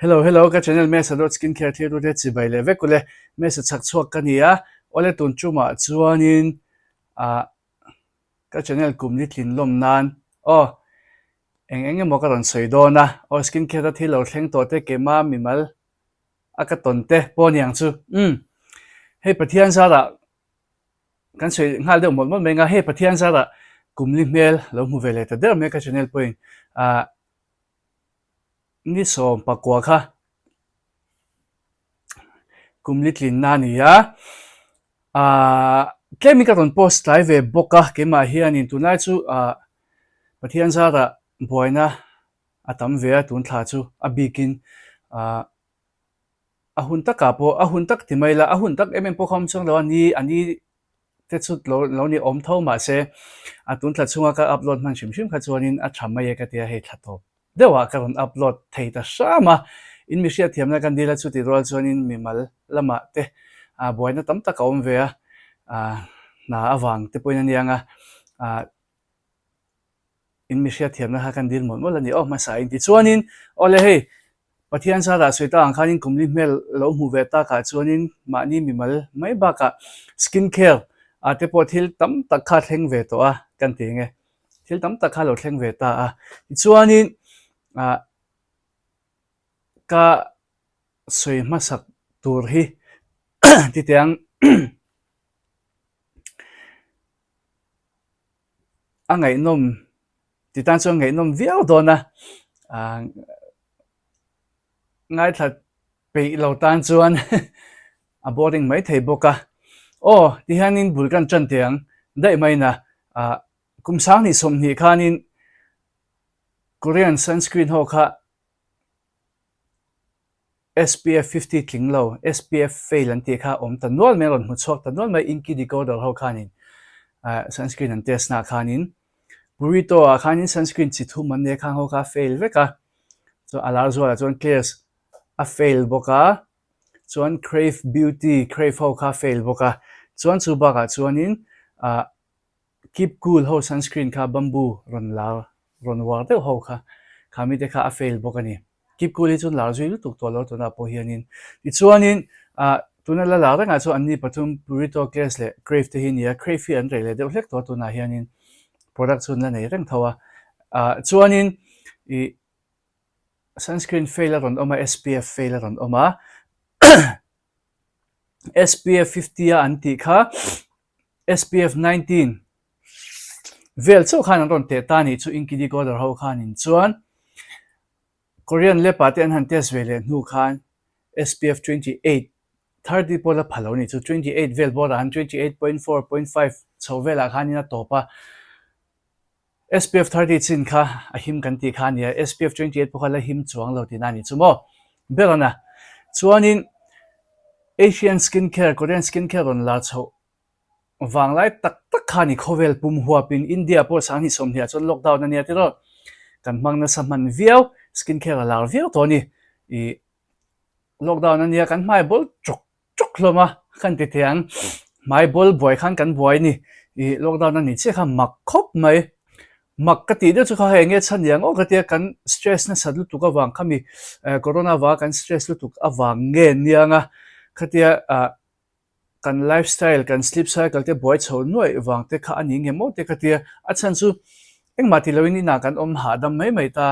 Hello hello ka channel Mesa dot skin care thlir tute chibai leh vek ule Mesa chhak chhuak ka ni a awle tun tumah chuanin ah ka channel kum ni tlin lawm nan aw eng eng emaw ka rawn sawi dawn a aw skin care a thil lo thleng tawh te keima mimal a ka tawn te pawh a ni ang chu umm hei Pathian zarah kan sawi nghal deuh mawlh mawlh mai ang a hei Pathian zarah kum li hmel lo hmu ve leh ta der mai ka channel pawhin ah Ni 19 kha kum li tlinna a ni a, aah tlemin ka rawn post tlai ve bawk a, keimah hianin tunlai chu aah Pathian zarah buaina a tam ve a tun thla chu a bikin aah a hun takah pawh a hun tak ti mai la a hun tak em em pawh kha awm chuang lo a ni a ni te chu lo lo ni awm tho mahse a tun thla chhunga ka upload hman hrim hrim kha chuanin a tha mai e ka tia hei thla tawp deuhah ka rawn upload thei ta hram a, in mi hriatthiamna kan dil a chuti rual chuanin mimal lamah te ah buaina tam tak a awm ve a, ah hna avang te pawhin a niang a, ah in mi hriatthiamna kha kan dil mawlh mawlh a ni aw hmasa in tichuanin awle hei Pathian zarah sawi tak ang khanin kumli hmel lo hmu ve takah chuanin mahni mimal mai bakah skin care ah te pawh thil tam tak kha thleng ve tawh a kan ti nge thil tam tak kha lo thleng ve ta a tichuanin ah ka sawi hmasak tur hi titiang a ngaihnawm ti tan chuan ngaihnawm viau dawn a ah ngaithla peih lo tan chuan a boring mai thei bawk a aw ti hianin bul kan tan teh ang daih mai na ah kum sanghnih 20 khanin Korean sunscreen ho kha SPF 50 tling lo, SPF fail an tih kha awm ta nual mai, a rawn hmu chhuak ta nual mai, Inky decoder ho khanin sunscreen an test naah khanin Purito ah khanin sunscreen chi thum an nei khang ho kha a fail vek a, chuan a lar zualah chuan Klairs a fail bawk a, chuan Crave Beauty, Crave ho kha a fail bawk a, chuan chu bakah chuanin ah Keep cool ho sunscreen kha bamboo rawn lar rawn uar deuh ho kha kha mite kha a fail bawk a ni. Keep cool hi chuan lar zui lutuk tawh lo tunah pawh hianin. Tichuanin ah tuna la lar rengah chuan anni pathum Purito, Klairs leh Crave te hi a ni a, Crave hi an reh leh deuh hlek tawh a tunah hianin product chu an la nei reng tho a. Ah chuanin ih sunscreen fail a rawn awm a, SPF fail a rawn awm a, SPF 50 a an tih kha SPF 19 vel chauh khan an rawn teh ta nih chu Inky Decoder ho khanin chuan Korean lab ah te an han test ve leh hnu khan SPF 28 30 pawh la pha lo nih chu 28 vel bawrah han 28.4.5 chho velah khanin a tawp a SPF 30 chin kha a him kan tih kha a nia SPF 28 pawh kha la him chuang lo tihna a ni chu maw ber a na chuanin Asian skin care Korean skin care rawn la chhoh Vanglai tak tak kha ni khawvel pum huapin India pawh 20 20 ah chuan lockdown a nia tiraw kan hmang nasa hman viau skin care a lar viau tawh a ni ih lockdown a nia kan hmai bawl chawk chawk hlawm a kan ti thei ang hmai bawl buai khan kan buai a ni ih lockdown a ni chiah kha mak khawp mai mak ka tih deuh chu kha hei enge chhan niang aw ka tia kan stress nasat lutuk avang khami corona avanga kan stress lutuk avang nge niang a khatia ah. Kan lifestyle, kan sleep cycle te buai chho nuaih vang te kha a ni nge maw te ka tia. A chhan chu engmah ti loin inah kan awm hahdam mai mai ta.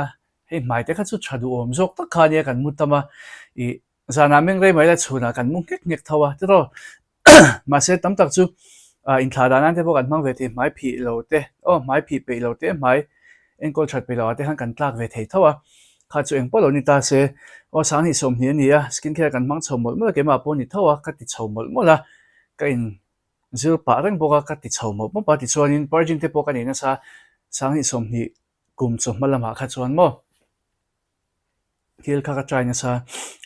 Hei hmai te kha chu tha duhawm zawk tak kha ania kan mu tam a. Ih zanah meng rei mai la chhunah kan mu nghek nghek tho a tiraw. Mahse tam tak chu inthlah dan nan te pawh kan hmang ve thei hmai phih lo te aw hmai phih peih lo te hmai enkawl that peih lo ah te khan kan tlak ve thei tho a. Kha chu eng pawh lo ni ta se, aw 20 20 a ni a, skin care kan hmang chho mawlh mawlh a, keimah pawh a ni tho a, ka ti chho mawlh mawlh a, ka in zir pah reng bawk a, ka ti chho mawp mawp a, tichuanin purging te pawh ka nei nasa 20 20 kum chawhma lamah kha chuan maw thil kha ka try nasa,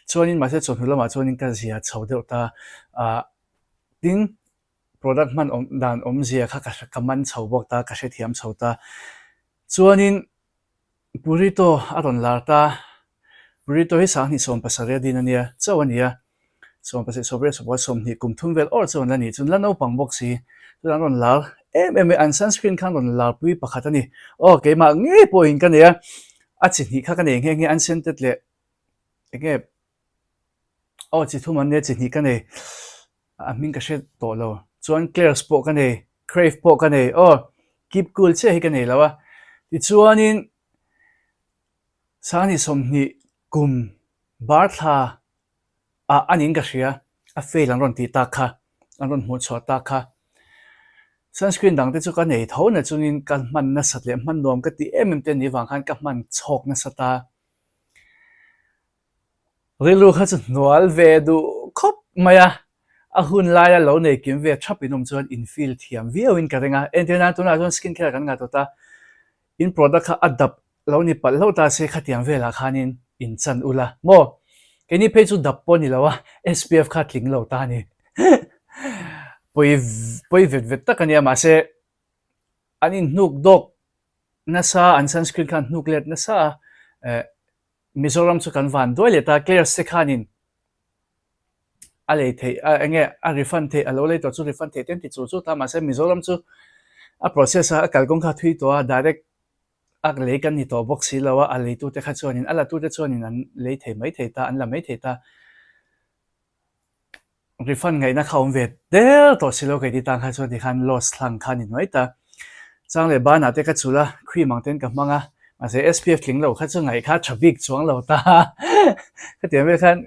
chuanin mahse chawhnu lamah chuanin ka zia chho deuh ta, ah tin product hman awm dan awmzia kha ka man chho bawk ta, ka hrethiam chho ta, chuanin. Burrito a rawn lar ta. Burrito hi 20 17 a din a nia, chauh a ni a. 17 18 19 20 kum thum vel awr chuan la ni chuan la naupang bawk si. Chuan an rawn lar em em mai, an sunscreen khan rawn lar pui pakhat a ni. Aw keimah ngei pawhin ka nei a, a chi hnih kha ka nei nghe nghe, unscented leh. Enge aw chi thum an nia chi hnih ka nei a hming ka hre tawh lo chuan Klairs pawh ka nei Crave pawh ka nei aw Keep Cool chiah hi ka nei lo a tichuanin Sangni 20 kum bar thla ah a niin ka hria a fail an rawn tih tak kha an rawn hmuh chhuah tak kha sunscreen dang te chu ka nei tho na chungin ka hman nasat leh hman nuam ka tih em em te ni vang khan ka hman chhawk nasa ta. Rilru kha chu hnual ve duh khawp mai a, a hun laia lo nei kim ve thap in awm chuan in feel thiam viau in ka ring a, entir nan tunah chuan skin care kan ngah tawh ta, in product kha a dap lo ni palh hlauh ta se khatiang velah khanin in chan ula maw? Keini phei chu dap pawh ni lo a, SPF kha tling lo ta a ni. Pawi pawi vet vet tak a nia mahse an inhnuk dawk nasa an sunscreen khan hnuk let nasa a, eh Mizoram chu kan van duai leh ta, Claire's te khanin a lei theih a enge a refund theih a lo lei tawh chu refund theih te an ti chur chur ta mahse Mizoram chu a process a a kalkawng kha a thui tawh a direct a lei kan ni tawh bawk si lo a, a leitute kha chuanin a latute chuanin an lei thei mai thei ta an la mai thei ta. Refund ngaihna kha awm ve der tawh si lo kei ti tan kha chuan tikhan loss hlang kha a ni nuai ta. Chang leh banah te ka chulh a, cream ang ten ka hmang a, mahse SPF tling lo kha chu ngaih kha a tha bik chuang lo ta. Khatiang vel khan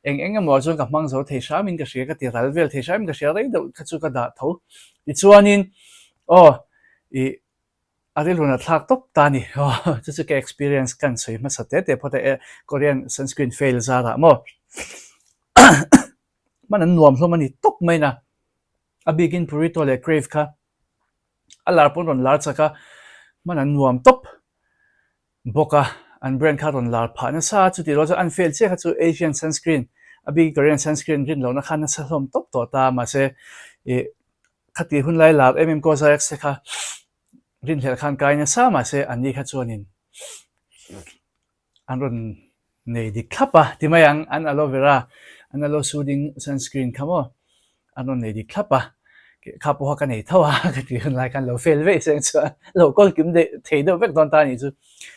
eng eng emaw chuan ka hmang zo thei hram in ka hria, ka ti ral vel thei hram in ka hria rei deuh kha chu ka dah tho. Tichuanin aw ih A rilrun a thlak tawp ta a ni. Aw, chu chu ka experience kan sawi hmasa te te phawt a e, Korean sunscreen fail zarah maw. Hman an nuam hlawm a ni tawp mai na. A bikin Purito leh Crave kha a lar pawn rawn lar chak a, hman an nuam tawp bawk a, an brand kha rawn lar phah nasa a, chutih rual chuan an fail chiah kha chu Asian sunscreen, a bikin Korean sunscreen rin lohna kha nasa hlawm tawp tawh ta, mahse ih Khati hun lai lar em em kaw zai se kha rinhlelh khan kai nasa mahse an ni kha chuanin an rawn nei dik thlap a ti mai ang an aloe vera an aloe soothing sunscreen kha maw an rawn nei dik thlap a kha pawha ka nei tho a ka ti hun lai khan lo fail veih seng chuan lo kawl kim deuh thei deuh vek dawn ta a nih chu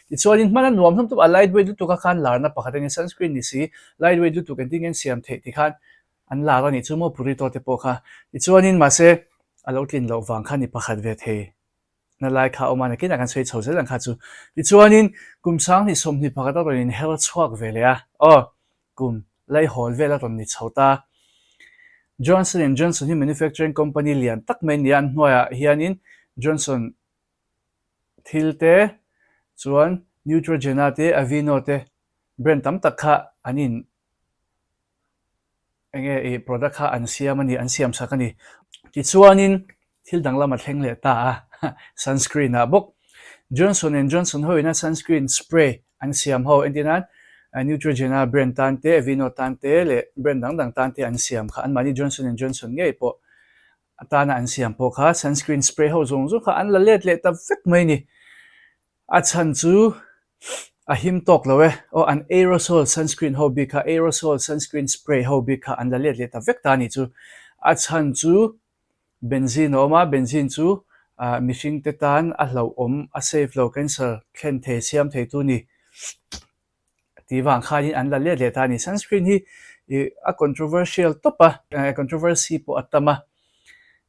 tichuanin hman a nuam hlawm tawp a light weight lutuk a khan larna pakhat a ni sunscreen ni si light weight lutuk engtin nge an siam theih tikhan An lar a nih chu maw Purito te pawh kha. Tichuanin mahse a lo tlin loh vang kha ni pakhat ve thei na lai kha a awm a, nakinah kan sawi chho zel ang kha chu. Tichuanin kum 20 21 a rawn inher chhuak ve leh a, aw kum laihawl vel a rawn ni chho ta. Johnson and Johnson hi manufacturing company lian tak mai a ni a, an hnuaiah hianin Johnson thil te chuan Neutrogena te Aveeno te brand tam tak kha an in Enge i product kha an siam a ni, an siam sak a ni. Tichuanin thil danglam a thleng leh ta a, sunscreen ah bawk. Johnson and Johnson ho ina sunscreen spray an siam ho entir nan Neutrogena brand tan te, Aveeno tan te leh brand dang dang tan te an siam kha anmahni Johnson and Johnson ngei pawh atana an siam pawh kha sunscreen spray ho zawng zawng kha an la let leh ta vek mai a ni. A chhan chu a him tawk lo e. Aw an aerosol sunscreen ho bik kha, aerosol sunscreen spray ho bik kha an la let leh ta vek ta a nih chu. A chhan chu benzene a awm a, benzene chu mihring te tan a hlauhawm, a safe lo, cancer thlen thei, siam thei tu ni tih vang khanin an la let leh ta a ni. Sunscreen hi a controversial tawp a, controversy pawh a tam a,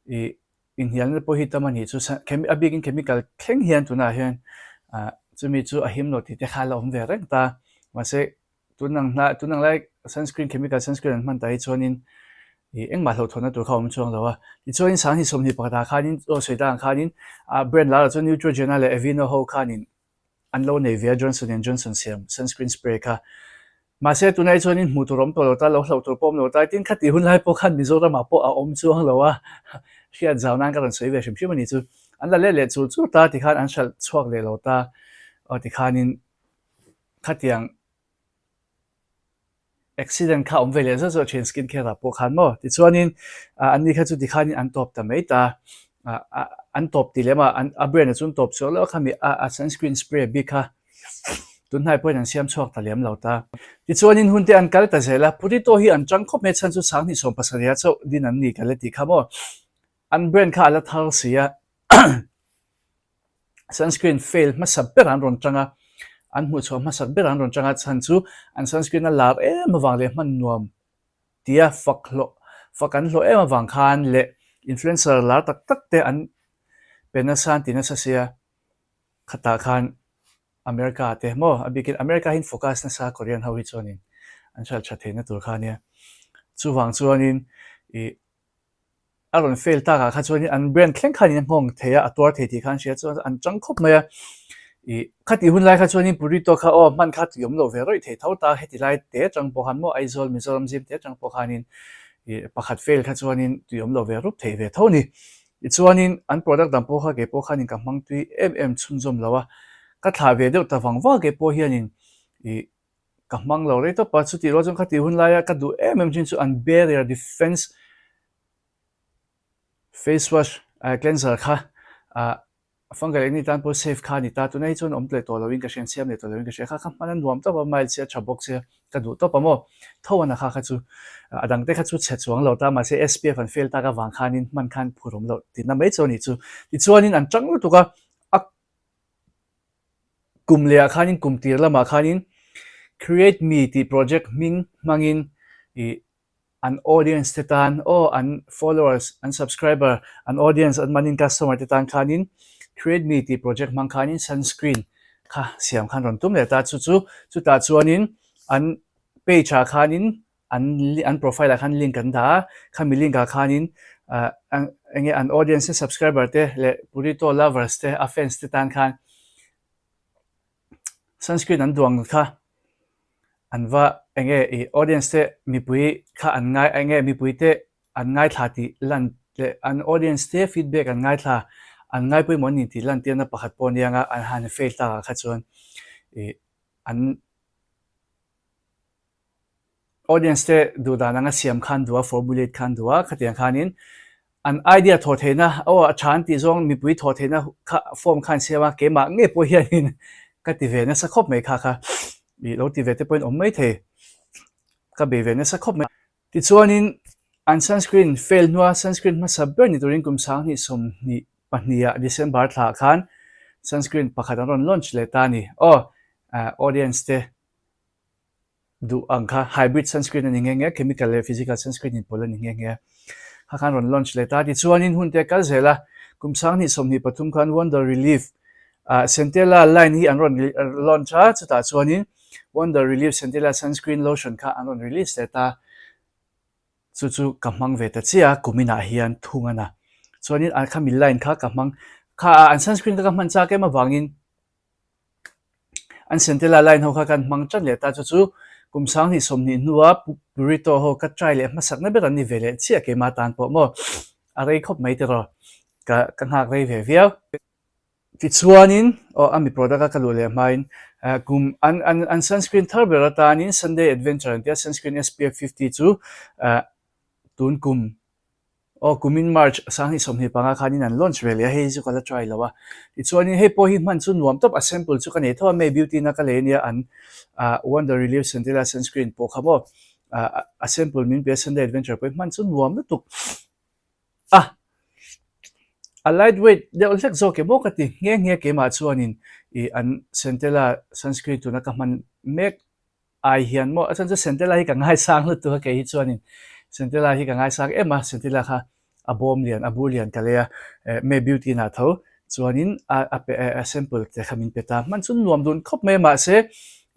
ih Inhnialna pawh hi tam a nih chu a bikin chemical thleng hian tunah hian ah chumi chu a him lo tih te kha a la awm ve reng ta. Mahse tun ang hna tun ang lai sunscreen chemical sunscreen an hman ta hi chuanin ih engmah hlauhthawnna tur kha a awm chuang lo a. Tichuanin 20 21 ah khanin aw sawi tak ang khanin ah brand lar ah chuan Neutrogena leh Aveeno ho khanin an lo nei ve a Johnson and Johnson siam sunscreen spray kha. Mahse tunah chuanin hmuh tur a awm tawh lo ta, lo hlauh tur pawh a awm lo ta, tin khati hun lai pawh khan Mizoramah pawh a awm chuang lo a, hriat zau nan ka rawn sawi ve hrim hrim a ni chu. An la let leh chur chur ta tikhan an hralh chhuak leh lo ta, aw tikhanin khatiang Accident kha a awm ve leh zauh zauh thin skin care ah pawh khan maw? Tichuanin an ni kha chu tikhanin an tawp ta mai ta. An tawp ti lem a, a brand ah chuan tawp chhuak loh a khami a sunscreen spray bik kha tunhnai pawhin an siam chhuak ta lem lo ta. Tichuanin hun te an kal ta zel a, Purito hi an tang khawp mai a chhan chu 20 27 ah chauh din an ni ka la ti kha maw? An brand kha a la thar si a. Sunscreen fail hmasa ber an rawn tang a. An hmuhchhuah hmasak berah an rawn tang a, chhan chu an sunscreen a lar em avang leh hman nuam tia fak hlawh fak an hlawh em avang khan leh influencer lar tak tak te an pe nasa an ti nasa sia khatah khan America te maw a bikin America hi an focus nasa Korean ho hi chuanin an hriat tha theihna tur kha ania chuvang chuanin ih A rawn fail tak ah kha chuanin an brand thleng khanin a nghawng thei a, a tuar thei tih kha an hria chuan an chang khawp mai a. Ih khatih hun lai kha chuanin Purito kha aw hman kha tui awm lo ve rawih thei tho ta, heti lai te atang pawh khan maw Aizawl Mizoram zim te atang pawh khanin ih pakhat fail kha chuanin tui awm lo ve rup thei ve tho a ni. Tichuanin an product dang pawh kha kei pawh khanin ka hmang tui em em chhunzawm lo a, ka thlah ve deuh ta vang vang kei pawh hianin ih ka hmang lo rei tawp a, chutih rual chuan khatih hun laia ka duh em em thin chu an barrier defense face wash cleanser kha ah fungal acne tan pawh safe kha a ni ta, tunah hi chuan awm leh tawh loin ka hria, an siam leh tawh loin ka hria, kha kha hman a nuam tawp a, mild sia tha bawk sia ka duh tawp a maw, tho a na kha kha chu a dang te kha chu chhe chuang lo ta mahse SPF an fail tak avang khanin hman khan phur awm loh tihna mai chu a nih chu, tichuanin an tang lutuk a, a Kum lehah khanin kum tir lamah khanin Create Me tih project hming hmangin ih an audience te tan aw an followers an subscriber an audience an mahni customer te tan khanin Create Me tih project hmang khanin sunscreen kha siam khan rawn tum leh ta chu chu chutah chuanin an page ah khanin an an profile ah khan link an dah a, khami link ah khanin ah eng nge an audience te subscriber te leh Purito lovers te a fans te tan khan sunscreen an duang kha an va eng nge ih audience te mipui kha an ngai eng nge mipui te an ngaithla tih lan leh an audience te feedback an ngaithla an ngaipawimawh a ni tih lantirna pakhat pawh a nia ang a an han fail tak ah kha chuan ih an Audience te duh dan anga siam khan duh a, formulate khan duh a, khatiang khanin an idea thawh theihna aw a tha an tih zawng mipui thawh theihna kha form khan siam a, keimah ngei pawh hianin ka ti ve nasa khawp mai kha kha ih lo ti ve te pawhin awm mai thei, ka bei ve nasa khawp mai. Tichuanin an sunscreen fail hnua sunscreen hmasa ber ni turin kum 2022 ah December thla khan sunscreen pakhat an rawn launch leh ta a ni. Aw audience te duh ang kha hybrid sunscreen a ni nghe nghe, chemical leh physical sunscreen inpawlh a ni nghe nghe. Kha khan rawn launch leh ta tichuanin hun te a kal zel a, kum 2023 khan Wonder Relief ah Centella line hi an rawn launch a, chutah chuanin Wonder Relief Centella sunscreen lotion kha an rawn release leh ta. Chu chu ka hmang ve ta chiah a, kuminah hian thung a na. Chuanin a khami line kha ka hmang kha a an sunscreen kha ka hman chak em avangin An Centella line ho kha kan hmang tan leh ta chu chu kum 2020 hnua Purito ho ka try leh hmasakna ber an ni ve leh chiah keimah tan pawh maw a rei khawp mai tiraw ka ka nghak rei ve viau. Tichuanin aw a mi product a ka luh leh hmain kum an an an sunscreen thar ber atanin Sunday Adventure an tia sunscreen SPF 50 chu tun kum Aw, kumin March 2025 khanin an launch ve leh a, hei hi chu ka la try lo a. Tichuanin hei pawh hi hman chu nuam tawp, a sample chu ka nei tho a, May Beauty na ka lei ania an Wonder Relief Centella Sunscreen pawh kha maw a sample min pe a, Sunday Adventure pawh hi hman chu nuam lutuk a. A light weight deuh hlek zawk em aw ka ti nghe nghe keimah chuanin ih an Centella Sunscreen tuna ka hman mek ai hian maw a chuan chu Centella hi ka ngaisang lutuk a kei hi chuanin Centella hi ka ngaisang em a Centella kha a bawm lian a bur lian ka lei a eh May Beauty inah tho chuanin a a pe a sample te kha min pe ta hman chu nuam dun khawp mai a mahse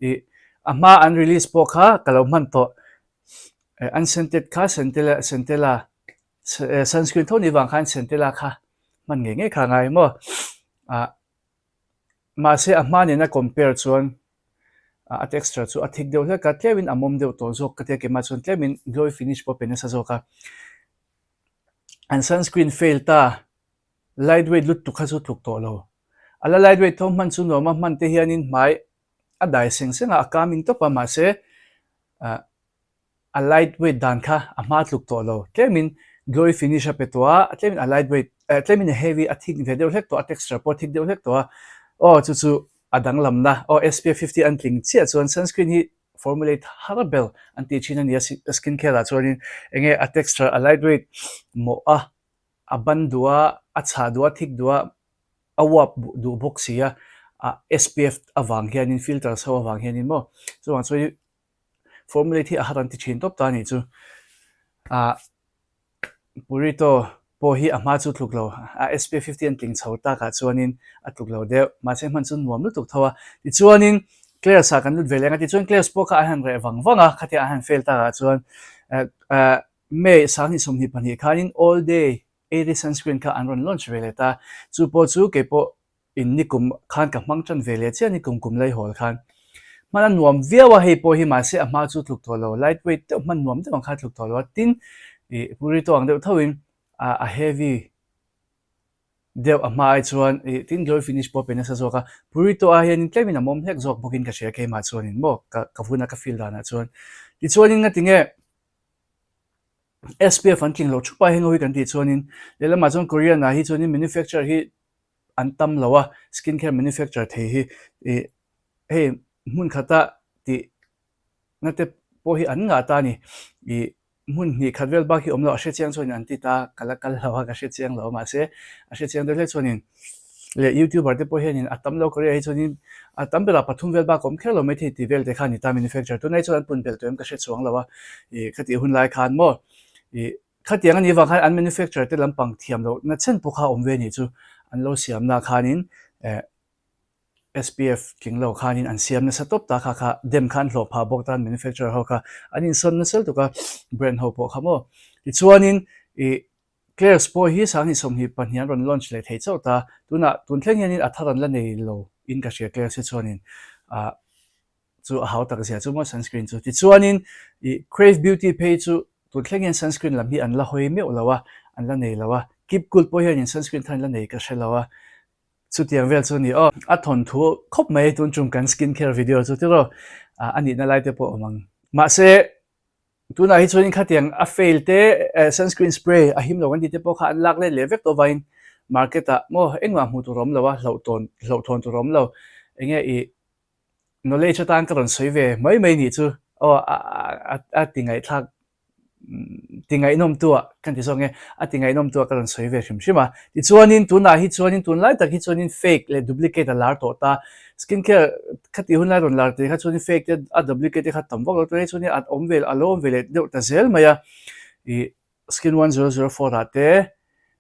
ih a hma an release pawh kha ka lo hman tawh eh unscented kha Centella Centella sunscreen tho ni vang khan Centella kha hman ngei ngei kha a ngai maw ah Mahse a hma nena compare chuan a texture chu a thik deuh hlek a, tlemin a mawm deuh tawh zawk ka tia keimah chuan tlemin glowy finish pawh a pe nasa zawk a. An sunscreen fail ta, light weight lutuk kha chu tluk tawh lo. A la light weight tho hman chu nuam a, hman te hianin hmai a dai seng seng a, a calming tawp a mahse ah a light weight dan kha a hma tluk tawh lo, tlemin glowy finish a pe tawh a, a tlemin a light weight eh tlemin a heavy a thik ve deuh hlek tawh a, texture pawh a thik deuh hlek tawh a, aw chu chu a danglamna aw SPF 50 an tling chiah chuan sunscreen hi formulate har ber an tih thin a ni a skin care ah chuanin enge a texture a light weight mawh a, a ban duh a, a chhah duh a, thik duh a, a uap duh bawk si a. A SPF avang hianin filters ho avang hianin maw chuvang chuan formulate hi a har an ti thin tawp ta a nih chu. Ah Purito pawh hi a hma chu tluk lo a SPF 50 an tling chho takah chuanin a tluk lo deuh mahse hman chu nuam lutuk tho a. Tichuanin Klairs ah kan lut ve leng a tichuan Klairs pawh kha an han reh vang vang a khatia an han fail takah chuan eh May 2022 khanin All Day Airy Sunscreen kha an rawn launch ve leh ta chu pawh chu keipawh In nikum khan ka hmang tan ve leh chiah nikum kum lei hawl khan. Hman a nuam viau a hei pawh hi mahse a hma chu tluk tawh lo light weight deuh hman nuam deuh ang kha tluk tawh lo a tin ih burrito ang deuh tho in a heavy deuh a hma ai chuan ih tin glowy finish pawh a pe nasa zawk a burrito ah hian in tlem in a mawm hlek zawk bawk in ka hria keimah chuan in maw ka ka vun a ka feel dan ah chuan tichuan in ngatinge SPF an tling lo thup a heng ho hi kan tih chuan in lehlamah chuan Korean ah hi chuan in manufacture hi an tam lo a, skin care manufacture thei hi ih hei hmun khata tih na te pawh hi an ngah ta a ni. Ih hmun hnih khat vel bak hi awm lo a hre chiang chuanin an ti ta, ka la kal lo a ka hre chiang lo a mahse a hre chiang deuh hle chuanin leh youtuber te pawh hianin a tam lo Korea hi chuanin a tam berah pathum vel bak a awm kher lo maithei tih vel te kha a ni ta manufacture tunah hi chuan an pun belh tawh em ka hre chuang lo a ih khatih hun lai khan maw ih Khatiang a nih vang khan an manufacturer te lampang thiam loh na chen pawh kha a awm ve nih chu an lo siamna khanin eh SPF tling lo khanin an siam nasa tawp ta kha kha dem kha an hlawh phah bawk ta an manufacturer ho kha an insawn nasa lutuk a brand ho pawh kha maw. Tichuanin ih Klairs pawh hi 2022 an rawn launch leh thei chauh ta tunah tun thleng hianin a thar an la nei lo in ka hria Klairs hi chuanin ah chu a hau tak zia chu maw sunscreen chu. Tichuanin ih Crave Beauty phei chu tun thleng hian sunscreen lam hi an la hawi meuh lo a, an la nei lo a. Keep Cool pawh hianin sunscreen kha an la nei ka hre lo a, chutiang vel chu a ni aw. A thawnthu khawp mai tun tum kan skin care video chu tiraw a nihna lai te pawh a awm ang. Mahse tunah hi chuanin khatiang a fail te sunscreen spray a him lo kan tih te pawh kha an lak let leh vek tawh vangin market ah maw engmah hmuh tur a awm lo a, hlauhtawn hlauhthawn tur a awm lo. Enge ih Knowledge atan ka rawn sawi ve mai mai nih chu aw a ti ngaihthlak ti ngaihnawm tu ah kan ti zawk nge a ti ngaihnawm tu ah ka rawn sawi ve hrim hrim a. Tichuanin tunah hi chuanin tunlai tak hi chuanin fake leh duplicate a lar tawh ta. Skin care khati hunlai rawn lar tih kha chuanin fake te a duplicate te kha tam vak lo tunah hi chuanin a awm ve a lo awm ve leh deuh ta zel mai a. Ih skin 1004 ah te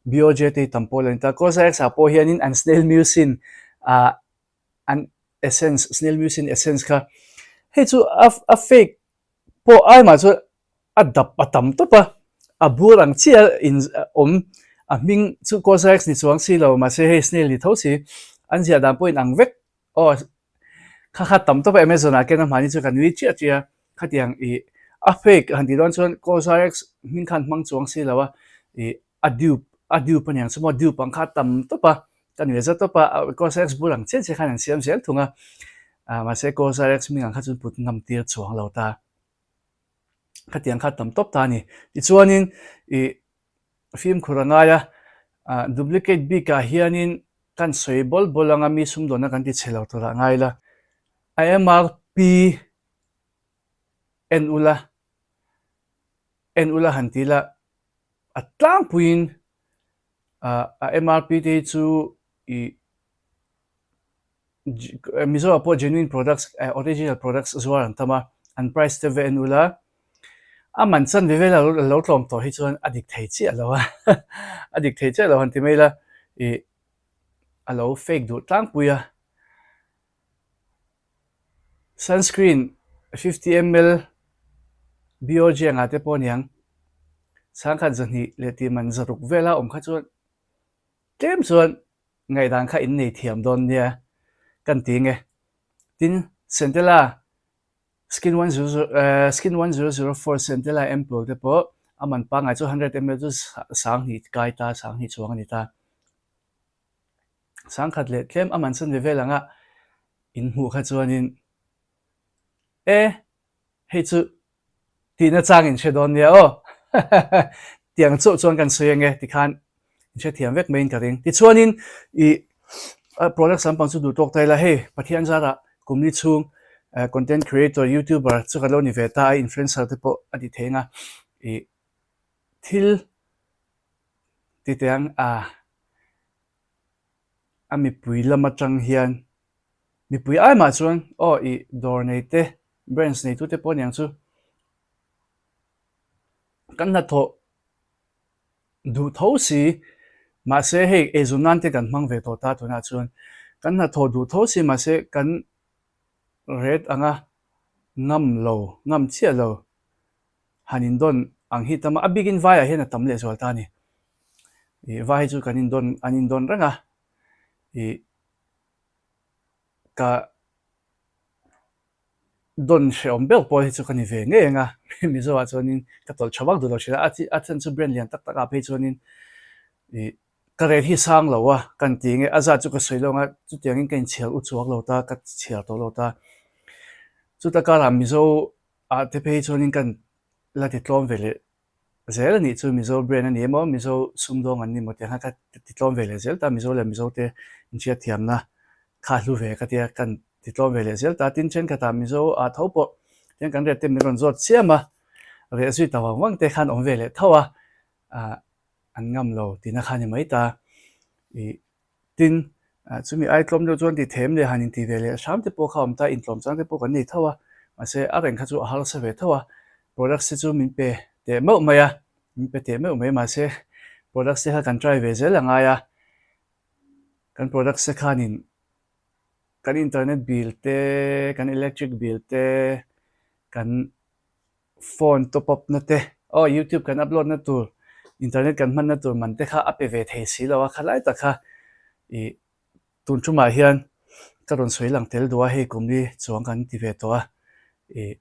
BOJ te hi tam pawh la ni ta. Cosrx ah pawh hianin an snail mucin ah an essence snail mucin essence kha hei chu a a fake pawh ai mah chuan a dap a tam tawp a a bur ang chiah in awm a hming chu cosrx ni chuang si lo mahse hei snail ni tho si an ziah dan pawh in ang vek aw kha kha tam tawp a amazon ah khian a hmani chu ka nui chiah chiah a khatiang ih a fake han tih dawn chuan cosrx hming khan hmang chuang si lo a ih A dupe a dupe aniang chu maw dupe ang kha a tam tawp a, ka nuih za tawp a, Cosrx bul ang chiah chiah khan an siam zel thung a, ah mahse Cosrx hming ang kha chuan put ngam tir chuang lo ta, khatiang kha a tam tawp ta a ni. Tichuanin ih fimkhur a ngai a, ah duplicate bikah hianin kan sawi bawl bawl anga mi sumdawnna kan ti chhe lo turah ngai la, a MRP en ula en ula han ti la A tlangpuiin a MRP te hi chu ih Mizoah pawh genuine products original products zuar an tam a, an price te ve en ula a man chanve vel a lo tlawm tawh hi chuan a dik thei chiah lo a, a dik thei chiah lo han ti mai ila ih a lo fake duh tlangpui a. Sunscreen 50 ml BOG anga te pawh aniang sangkhat zahnih leh tih man zaruk vela awm kha chuan tlem chuan ngaihdan kha in nei thiam dawn nia kan ti nge. Tin, Centella Skin 100 Skin 1004 Centella ampoule te pawh a man pangngai chu 100 ml chu sanghnih kai ta sanghnih chuang a ni ta. Sangkhat leh tlem a man chanve vel anga in hmuh kha chuanin e hei chu tihna chang in hre dawn nia aw tiang chauh chuan kan sawi ange tikhan in hrethiam vek maiin ka ring. Tichuanin i products lampang chu duh tawk ta ila hei Pathian zarah kum ni chhung content creator youtuber chu ka lo ni ve ta a influencer te pawh a ti thei anga i thil ti teh ang a. A mipui lam atang hian Mipui ai mah chuan aw i dawr nei te, brands nei tute pawh aniang chu kan hnathawh duh tho si, mahse hei eizawn nan te kan hmang ve tawh ta tunah chuan kan hnathawh duh tho si mahse kan ret anga ngam lo, ngam chiah lo han indawn ang hi tam a, a bikin vaiah hian a tam lehzual ta a ni. Ih vai hi chu kan indawn an indawn reng a, ih ka dawn hrehawm ber pawh hi chu ka ni ve ngei ang a, Mizo ah chuanin ka tawlh tha vak duh lo thin a, a chhan chu brand lian tak tak ah phei chuanin ih ka rate hi sang lo a kan ti nge a zat chu ka sawi lo ang a, chutiangin ka inchhiar u chuak lo ta, ka chhiar tawh lo ta. Chuta karah Mizo ah te phei chuanin kan la ti tlawm ve leh zel a nih chu Mizo brand a ni emaw Mizo sumdawng an ni maw tih ang kha ka ti tlawm ve leh zel ta Mizo leh Mizo te inhriat thiamna kha a hlu ve ka tia kan ti tlawm ve leh zel ta tin thenkhatah Mizo ah tho pawh tiang kan reh te min rawn zawt chiam a reh zui ta vang vang te khan awm ve leh tho a ah an ngam lo tihna kha a ni mai ta ih Tin, chumi ai tlawm deuh chuan ti them leh han inti ve leh hram te pawh kha a awm ta, intlawm chang te pawh kan nei tho a, mahse a reng kha chu a harsa ve tho a, products te chu min pe teh meuh mai a, min pe teh meuh mai mahse products te kha kan try ve zel a ngai a, kan products te khanin kan internet bill te, kan electric bill te, kan phone top up na te aw youtube kan upload na tur internet kan hman na tur man te kha a pe ve thei si lo a khalai tak kha ih tun tumah hian ka rawn sawi lang tel duh a hei kum li chuang kan ti ve tawh a ih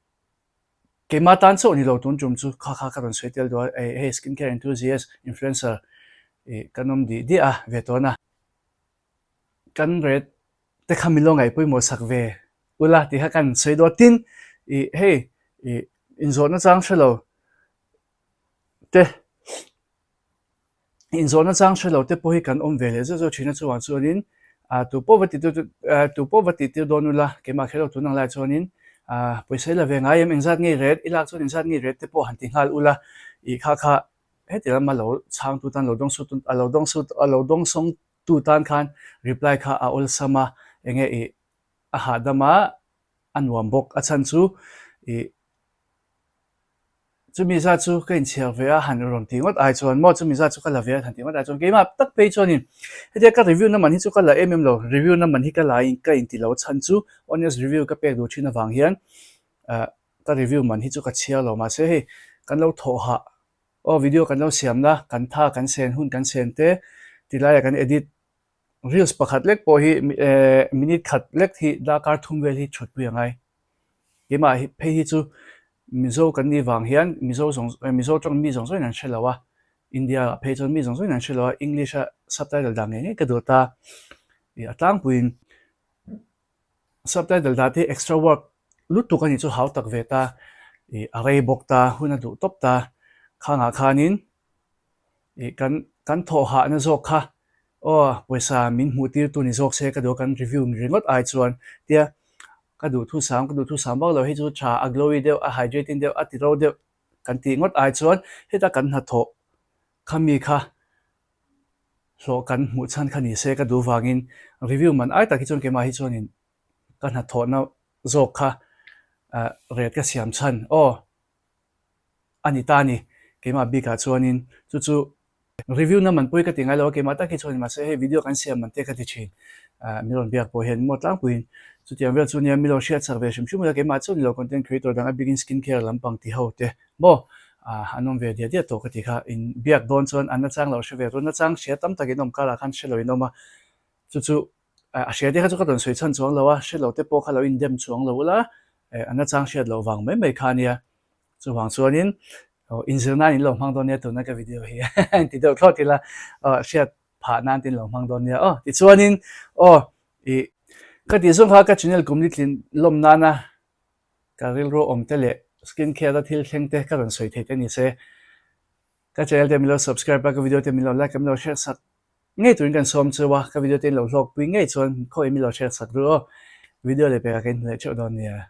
keimah tan chauh ni lo tun tum chu kha kha ka rawn sawi tel duh a hei skin care enthusiast influencer ih kan awm dih diah a ve tawn a kan ret te kha milo ngaih pawimawh sak ve ula tih kha kan sawi dawn tin ih hei ih inzawhna chang hre lo te inzawhna chang hre lo te pawh hi kan awm ve leh zeuh zeuh thin a chuvang chuanin ah tu pawh va ti tu ah tu pawh va tih tir dawn ula keimah kher lo tun ang lai chuanin ah pawisa i la ve ngai em engzat nge i ret i lak chuan engzat nge i ret te pawh han ti nghal ula ih kha kha heti lama lo chhangtu tan lo dawng sut a lo dawng sut a lo dawng sawng Tu tan khan reply kha a awlsam a, enge ih a hahdam a, a nuam bawk. A chhan chu ih chumi zat chu ka inchhiar ve a han rawn tih ngawt ai chuan maw chumi zat chu ka la ve a han tih ngawt ai chuan keimah tak phei chuanin hetia ka review na man hi chu ka la em em lo, review na man hi ka la in ka inti lo a chhan chu honest review ka pek duh thin avang hian ah ka review man hi chu ka chhiar lo mahse hei kan lo thawh hah Aw video kan lo siamna kan tha kan sen hun kan sen te tilaiah kan edit reels pakhat lek pawh hi eh minute khat lek hi darkar thum vel hi thutpui a ngai. Keimah hi phei hi chu Mizo kan nih vang hian Mizo zawng Mizo tawng mi zawng zawngin an hre lo a, India ah phei chuan mi zawng zawngin an hre lo a, English a subtitle dah ngei ngei ka duh ta ih a tlangpuiin. Subtitle dah te extra work lutuk a nih chu hau tak ve ta, ih a rei bawk ta, hun a duh tawp ta, khangah khanin ih kan kan thawh hahna zawk kha aw pawisa min hmuh tir tu ni zawk se ka duh a kan review ringawt ai chuan tia ka duh thusam ka duh thusam vak lo hei chu tha a glowy deuh a hydrating deuh a ti ro deuh kan tih ngawt ai chuan heta kan hnathawh khami kha hlawh kan hmuh chhan kha ni se ka duh vangin review man ai tak hi chuan keimah hi chuanin ka hnathawhna zawk kha rate ka siam chhan aw a ni ta a ni keimah bikah chuanin chu chu review na man pawh hi ka ti ngai lo a keimah tak hi chuan mahse hei video kan siam man te ka ti thin mi rawn biak pawh hian maw tlangpuiin chutiang vel chu nia mi lo hriat chak ve hrim hrim ula keimah chuan ni lo content creator dang a bikin skin care lampang ti ho te Maw? Ah, an awm ve diah diah tawh ka ti kha. In biak dawn chuan an nachang lo hre ve run nachang hria tam tak in awm karah khan hre lo in awm a. Chu chu a hria te kha chu ka rawn sawi chhan chuang lo a, hre lo te pawh kha lo indem chuang lo ula, eh, an nachang hriat loh vang mai mai kha a nia. Chuvang chuanin, aw, inzir nan in lo hmang dawn nia tuna ka video hi ti deuh thlawt ila, aw, hriat phah nan te in lo hmang dawn nia aw. Tichuanin, aw, ih, ka tih zawng kha ka channel kum ni tlin lawm nana Ka rilru awm te leh skin care a thil thleng te ka rawn sawi thei te ni se. Ka channel te min lo subscribe a, ka video te min lo like a, min lo share sak ngei turin kan sawm cheu a, ka video te in lo hlawkpui ngei chuan khawiah min lo share sak ru aw. Video leh pekah ka inhmu leh theuh dawn nia.